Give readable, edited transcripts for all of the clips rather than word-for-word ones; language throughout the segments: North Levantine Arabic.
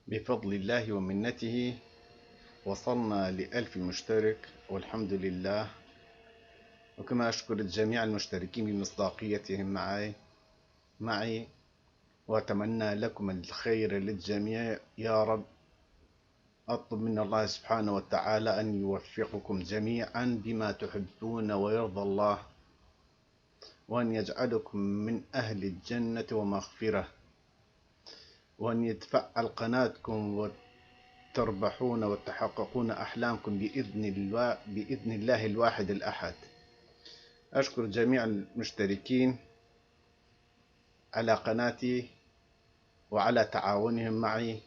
بفضل الله ومنته وصلنا ل1000 مشترك والحمد لله. وكما أشكر جميع المشتركين بمصداقيتهم معي، وأتمنى لكم الخير للجميع يا رب. أطلب من الله سبحانه وتعالى أن يوفقكم جميعا بما تحبون ويرضى الله، وأن يجعلكم من أهل الجنة ومغفرة، وأن يتفعل قناتكم وتربحون وتحققون أحلامكم بإذن الله الواحد الأحد. أشكر جميع المشتركين على قناتي وعلى تعاونهم معي،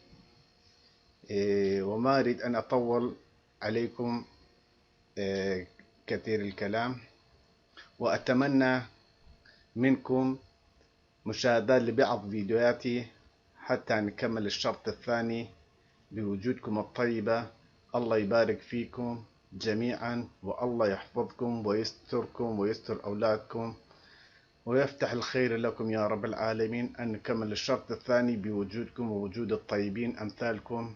وما أريد أن أطول عليكم كثير الكلام، وأتمنى منكم مشاهدات لبعض فيديوهاتي حتى نكمل الشرط الثاني بوجودكم الطيبة. الله يبارك فيكم جميعا، والله يحفظكم ويستركم ويستر أولادكم ويفتح الخير لكم يا رب العالمين. أن نكمل الشرط الثاني بوجودكم ووجود الطيبين أمثالكم.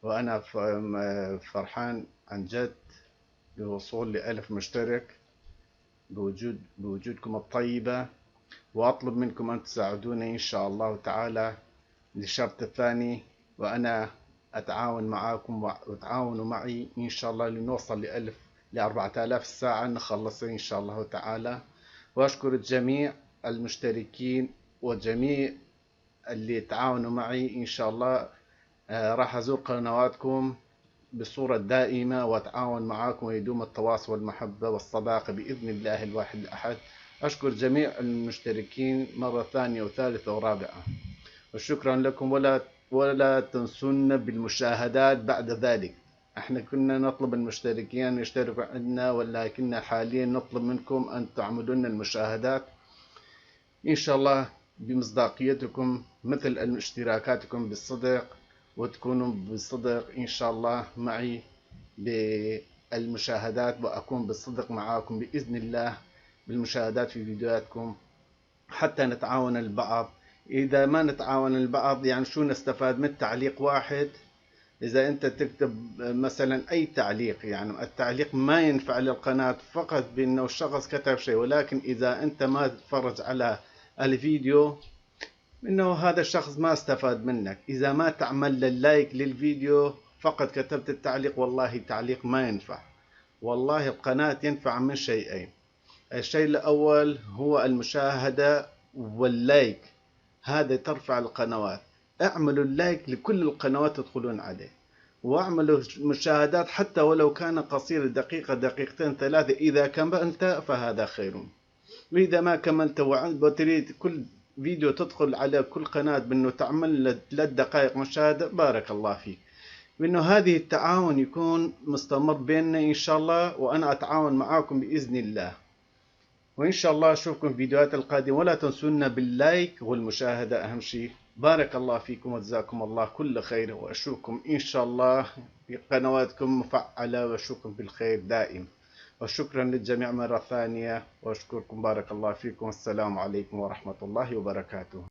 وأنا فرحان عن جد بالوصول ل1000 مشترك بوجودكم الطيبة، وأطلب منكم أن تساعدوني إن شاء الله تعالى للشرط الثاني، وأنا أتعاون معاكم وتعاونوا معي إن شاء الله لنوصل ل4000 ساعة نخلصها إن شاء الله تعالى. وأشكر جميع المشتركين وجميع اللي تعاونوا معي إن شاء الله. راح أزور قنواتكم بصورة دائمة وأتعاون معاكم، ويدوم التواصل والمحبة والصداقة بإذن الله الواحد الأحد. أشكر جميع المشتركين مرة ثانية وثالثة ورابعة، وشكرا لكم. ولا تنسونا بالمشاهدات بعد ذلك. احنا كنا نطلب المشتركين أن يشتركوا عندنا، ولكن حاليا نطلب منكم أن تعملون المشاهدات إن شاء الله بمصداقيتكم مثل اشتراكاتكم بالصدق، وتكونوا بالصدق إن شاء الله معي بالمشاهدات، وأكون بالصدق معاكم بإذن الله بالمشاهدات في فيديوهاتكم حتى نتعاون البعض. إذا ما نتعاون البعض شو نستفاد من تعليق واحد؟ إذا أنت تكتب مثلا أي تعليق، التعليق ما ينفع للقناة فقط بأنه الشخص كتب شيء، ولكن إذا أنت ما تتفرج على الفيديو إنه هذا الشخص ما استفاد منك. إذا ما تعمل اللايك للفيديو فقط كتبت التعليق، والله تعليق ما ينفع. والله القناة ينفع من شيئين، الشيء الأول هو المشاهدة واللايك، هذا ترفع القنوات. اعملوا اللايك لكل القنوات تدخلون عليه، واعملوا مشاهدات حتى ولو كان قصير، دقيقة دقيقتين 3، إذا كملت فهذا خير، وإذا ما كملت وتريد كل فيديو تدخل على كل قناة بأنه تعمل 3 دقائق مشاهدة، بارك الله فيك. بأنه هذه التعاون يكون مستمر بيننا إن شاء الله، وأنا أتعاون معاكم بإذن الله. وإن شاء الله أشوفكم في فيديوهات القادمة، ولا تنسونا باللايك والمشاهدة أهم شيء. بارك الله فيكم وجزاكم الله كل خير، وأشوفكم إن شاء الله في قنواتكم مفعلة، وأشوفكم بالخير دائم. وشكرا للجميع مرة ثانية، وأشكركم بارك الله فيكم. السلام عليكم ورحمة الله وبركاته.